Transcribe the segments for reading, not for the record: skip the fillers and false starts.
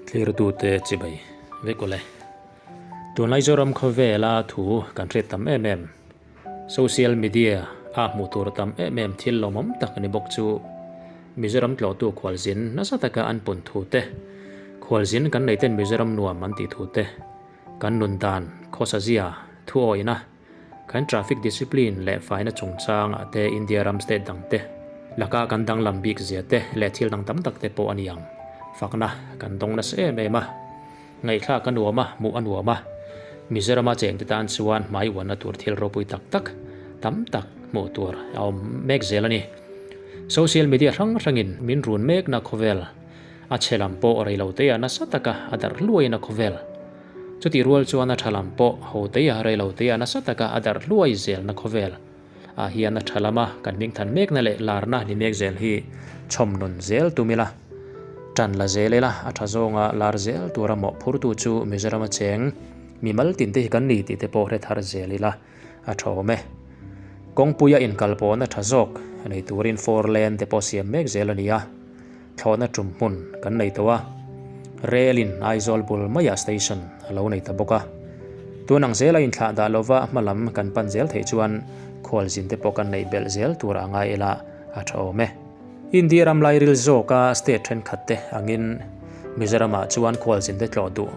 Thlirtute chibai vek ule. Tunlai Zoram khawvela thu kan hriat tam em em, social media a hmuh tur tam em em thil lawmawm tak ni bawk chu Mizoram tlawhtu khualzin nasa taka an pun thu te, khualzin kan nei ten Mizoram nuam an tih thu te, kan nun dan, khawsazia, thuawihna, Kan traffic discipline leh faina chungchangah te India ram state dang te laka kan danglam bik zia te leh thil dang tam tak te pawh a ni ang. Fakna kan dawng nasa em em a, ngaihthlak a nuam a, hmuh a nuam a, Mizorama chengte tan chuan hmai uanna tur thil ropui tak tak tam tak hmuh tur a awm mek zel a ni. Social media hrang hrangin min run mekna khawvel a chhe lam pawh reiloteia nasa taka a darh hluaina khawvel. Chutih rual chuan a tha lam pawh ho teia rei lo teia nasa taka a darh hluai zelna khawvel ah hian a tha lama kan hmingthan mekna leh larna ni mek zel hi chhawm nun zel tum ila, tan la zel ila a tha zawnga lar zel tura mawhphurtu chu Mizoram a cheng mimal tinte hi kan ni tih te pawh hre thar zel ila a tha awm e. Kawngpuia inkalpawhna tha zawk nei turin four lane te pawh siam mek zel a ni a. Thlawhna tum hmun kan nei tawh a, rel in Aizawl bul maiah station a lo nei ta bawk a. Tun ang zela inthlah dah lova hma lam kan pan zel theih chuan khualzin te pawh kan neih belh zel tur a ngai ila a tha awm e. India ram lairil zawka state thenkhat te angin Mizoramah chuan khualzin te tlawh duh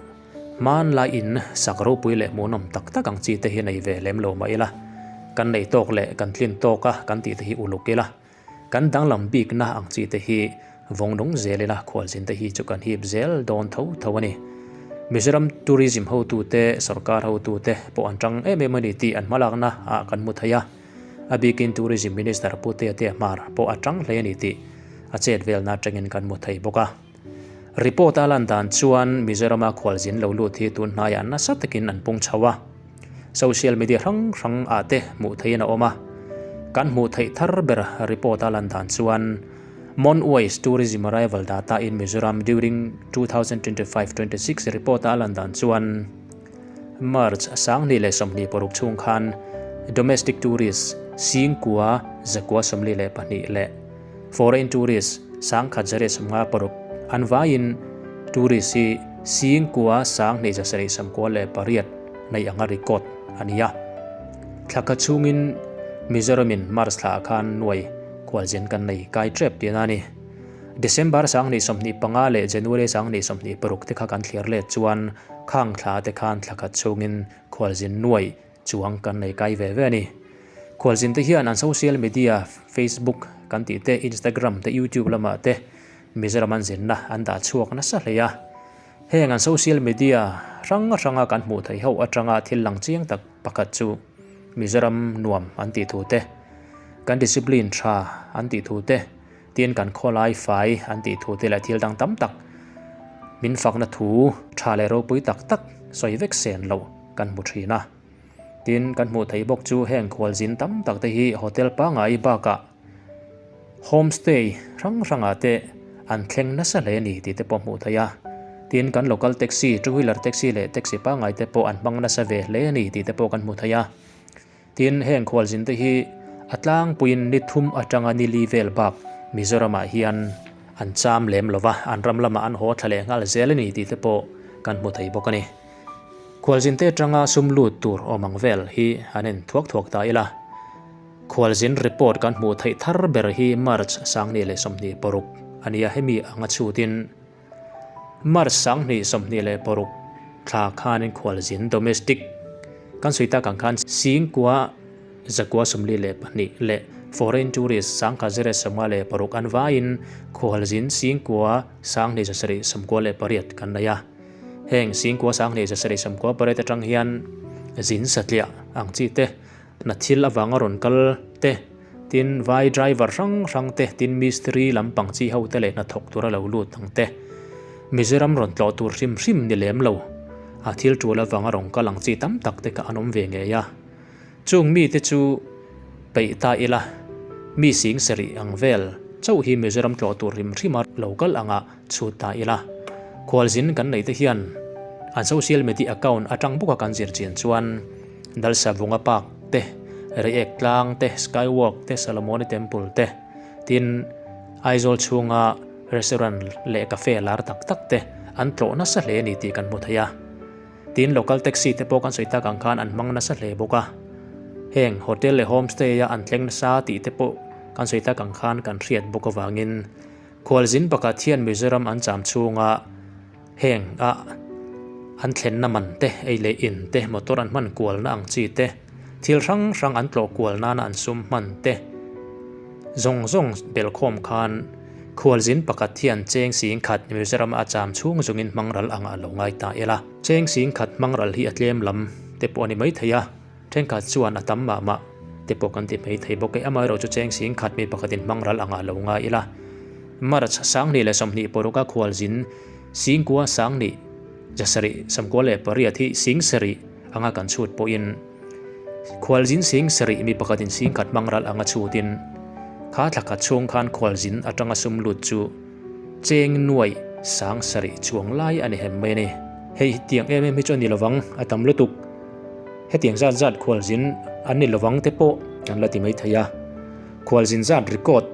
hmanlai in sak ropui leh hmuhnawm tak tak ang chi te hi nei ve lem lo mah ila kan neih tawk leh kan tlin tawka kan tih te hi uluk ila. Kan danglam bikna ang chi te hi vawng nung zel ila khualzin te hi chu kan hip zel dawn tho tho a ni. Mizoram Tourism hotute, sorkar hotute pawh an tang em em a ni tih an hmalakna ah kan hmu thei a. A bikin Tourism Minister Pu Tea Hmar pawh a tang hle a ni tih a chet velna atangin kan hmu thei bawk a. Report a lan dan chuan Mizorama khualzin lo lut hi tun hnaiah nasa takin an pung chho a. Social media hrang hrang ah te hmuh theihin a awm a. Kan hmuh theih thar ber report a lan dan chuan Monwise Tourism Arrival Data in Mizoram during 2025-26 report a lan dan chuan March 2026 chhung khan domestic tourist 9,942 leh Foreign tourist 1,156 an vaiin tourist hi 9,278 neih anga record a ni a. Thla khat chhungin Mizoramin March thla ah khan nuai khualzin kan nei kai tep tihna a ni. December 2025 leh January 2026 te kha kan thlir let chuan khang thla te khan thla khat chhungin khualzin nuai chuang kan nei kai ve ve a ni. Khualzin te hian an social media Facebook kan tih te, Instagram te, YouTube lamah te Mizoram an zinna an dah chhuak nasa hle a. Heng an social media hrang hranga kan hmuh theih ho atanga thil lang chiang tak pakhat chu Mizoram nuam an tih thu te, kan discipline tha an tih thu te, tin kan khawlai fai an tih thu te leh thil dang tam tak min fakna thu tha leh ropui tak tak sawi vek sen loh kan hmu thin a. Tin, kan hmuh theih bawk chu heng khualzin tam tak te hi hotel pangngai bakah homestay hrang hrangah te an thleng nasa hle a ni tih te pawh hmuh theih a. Tin, kan local taxi, two wheeler taxi leh taxi pangngai te pawh an hmang nasa ve hle a ni tih te pawh kan hmu thei a. Tin, heng khualzin te hi a tlangpuiin ni thum atanga ni li vel bak Mizoramah hian an cham lem lo va, an ram lamah an haw thla leh nghal zel a ni tih te pawh kan hmu thei bawk a ni. Khualzinte atanga sum lut tur awm ang vel hi an en thuak thuak ta ila. Khualzin report kan hmuh theih thar ber hi March 2026 a nia hemi anga chhutin March 2026 thla khanin khualzin domestic kan sawi tak ang khan Singkua 942 leh foreign tourist 1056 an vaiin khualzin Singkua 2798 kan nei a. Heng 9798 atang hian zin satliah ang chi te, hna thil avanga rawn kal te, tin vai driver hrang hrang te, tin mistiri lampang chi ho te leh hnathawk tura lo lut ang te, Mizoram rawn tlawh tur hrim hrim ni lem lo, a thil tul avanga rawn kal ang chi tam tak te kha an awm ve ngei a. Chung mite chu peih ta ila, mi sing sarih ang vel chauh hi Mizoram tlawh tur hrim hrima lo kal anga chhut ta ila. Khualzin kan neih te hian an social media account atang bawka kan zir chian chuan Dalsavunga Park te, Reiek Tlang te, Skywalk te, Salomoni Temple te, tin Aizawl chhunga restaurant leh cafe lar tak tak te an tlawh nasa hle a ni tih kan hmu thei a. Tin, local taxi te pawh kan sawi tak ang khan an hmang nasa hle bawk a. Heng hotel leh homestay a an thleng nasa tih te pawh kan sawi tak ang khan kan hriat bawk avangin khualzin pakhat hian Mizoram an cham chhunga heng a an thlenna man te, ei leh in te, motor an hman kualna ang chi te, thil hrang hrang an tlawh kual nana an sum hman te zawng zawng belhkhawm khan Khualzin pakhat hian cheng sing khat Mizoram a cham chhung zungin hmang ral ang a lo ngai ta ila. Cheng sing khat hmang ral hi a tlem lam te pawh a ni mai thei a, thenkhat chuan a tam mah mah te pawh kan ti mai thei bawk e. Amaherawh chu cheng sing khat mi pakhatin hmang ral ang a lo ngai ila. March 2026 a khualzin singkua sanghnih zasarih 98 hi sing sarih anga kan chhut pawhin, Khualzin sing sarih mi pakhatin sing khat hmang ral anga chhutin kha thla khat chhung khan khualzin atanga sum lut chu cheng nuaih sang sarih chuang lai a ni hem mai a ni. Hei tiang em em hi chu a ni lovang, a tam lutuk. Hetiang zat zat khualzin an ni lovang te pawh kan la ti mai thei a. Khualzin zat record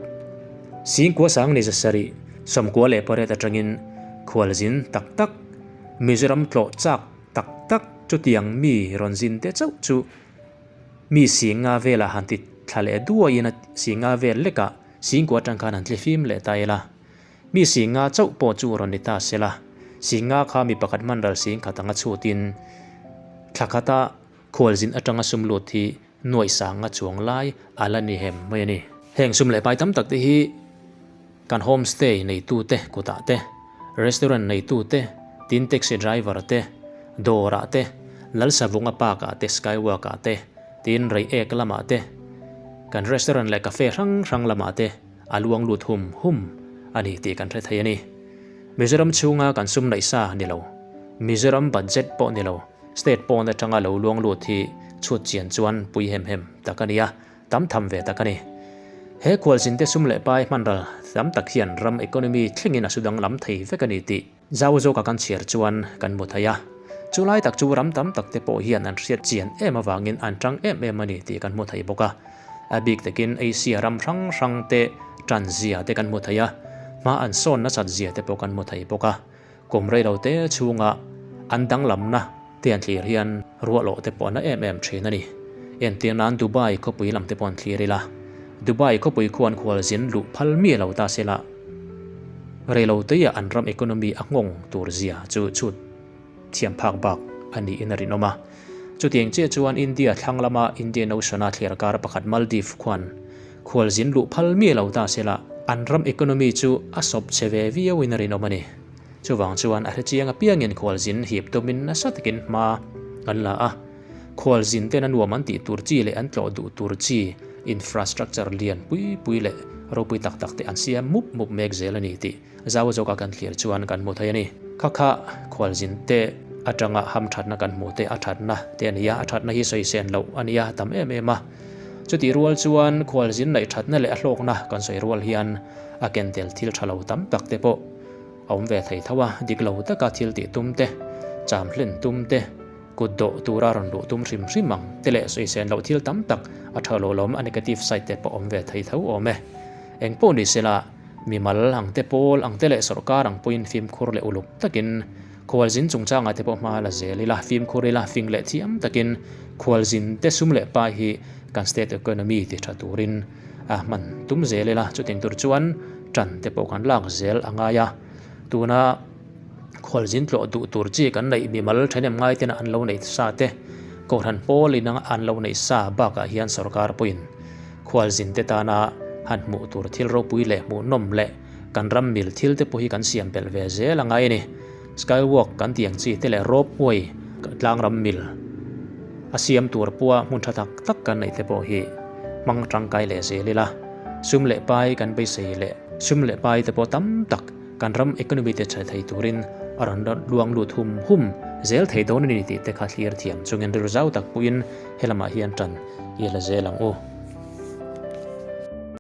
singkua sang ni zasarih 98 atangin khualzin tak tak Mizoram tlawh chak Tak tak, chutiang mi rawn zin te chauh chu mi singa velah han ti thla leh duaiin a singa vel lekah singkua atang khan han tli fim leh ta ila. Mi singa chauh pawh chu rawn ni ta sela, singa kha mi pakhat hman ral sing khat anga chhutin thla khata khualzin atanga sum lut hi nuaih sanga chuang lai a la ni hem mai a ni. Heng sum leh pai tam tak te hi Kan homestay neitute kutah te, restaurant neitute, tin taxi driver te, dawrah te, Lalsavunga park ah te, skywalk ah te, tin Reiek lamah te, kan restaurant leh cafe hrang hrang lamah te a luang lut hum hum a ni tih kan hre thei a ni. Mizoram chhunga kan sum neih sa ni lo, Mizoram budget pawh ni lo, state pawn atanga lo luang lut hi chhut chian chuan pui hem hem tak a ni a. Tam tham ve tak a ni. He khualzinte sum leh pai hmanral tam tak hian ram economy thlengin a su danglam thei vek a ni tih zau zawka kan chhiar chuan kan hmu thei a. Chu lai tak chu ram tam tak te pawh hian an hriat chian em avangin an tang em em a ni tih kan hmu thei bawk a. A bik takin Asia ram hrang hrang te tan zia te kan hmu thei a, hma an sawn nasat zia te pawh kan hmu thei bawk a. Kum rei lo te chhunga an danglamna te an thlir hian ruahlawh te pawh a na em em thin a ni. Entir nan Dubai khawpui lam te pawh an thlir ila, Dubai khawpui khuan khualzin luh phal mi lo ta sela, rei lo teiah an ram economy a nghawng tur zia chu chhut thiam phak bak a niin a rinawm a. Chutiang chiah chuan India thlang lama Indian Ocean-a thliar kar pakhat Maldives khuan Khualzin luh phal mi lo ta sela, an ram economy chu a sawp chhe ve viauin a rinawm a ni. Chuvang chuan a hrechiang apiangin khualzin hip tumin nasa takin hma an la a. Khualzin ten a nuam an tih tur chi leh an tlawh duh tur chi infrastructure lian pui pui leh ropui tak tak te an siam mup mup mek zel a ni tih Zau zawka kan thlir chuan kan hmu thei a ni. Kha kha khualzin te atanga hamthatna kan hmuh te a thatna te a ni a, a thatna hi sawi sen loh a ni a, tam em em a. Chutih rual chuan khualzin neih thatna leh a hlawkna kan sawi rual hian a ken tel thil tha lo tam tak te pawh a awm ve thei tho a, dik lo taka thil tih tum te, cham hlen tum te, kut dawh tura rawn luh tum hrim hrim ang te leh sawi sen loh thil tam tak a tha lo lawm a negative side te pawh a awm ve thei tho awm e. Eng pawh ni sela. Mimal ang te pawl ang te leh sawrkar ang pawhin fimkhur leh uluk takin khualzin chungchangah te pawh hma la zel ila, fimkhur ila, fing leh thiam takin khualzin te sum leh pai hi kan state economy ti tha turin a hman tum zel ila, chutiang tur chuan tan te pawh kan lak zel a ngai a. Tuna khualzin tlawh duh tur chi kan neih mimal thenem ngai tena an lo neih sa te, kohhran pawl in an lo neih sa bakah hian sawrkar pawhin Khualzin te tana han hmuh tur thil ropui leh hmuhnawm leh kan ram mil thil te pawh hi kan siam belh ve zel a ngai a ni. Skywalk kan tih ang chi te leh ropeway tlang ram mil a siam tur pawha hmun tha tak tak kan neih te pawh hi hmang tangkai leh zel ila. Sum leh pai kan beisei leh sum leh pai te pawh tam tak kan ram economy te chhe thei turin a rawn luang lut hum hum zel thei dawn a ni tih te kha thlir thiam chungin rilru zau tak pawhin helamah hian tan i la zel ang u.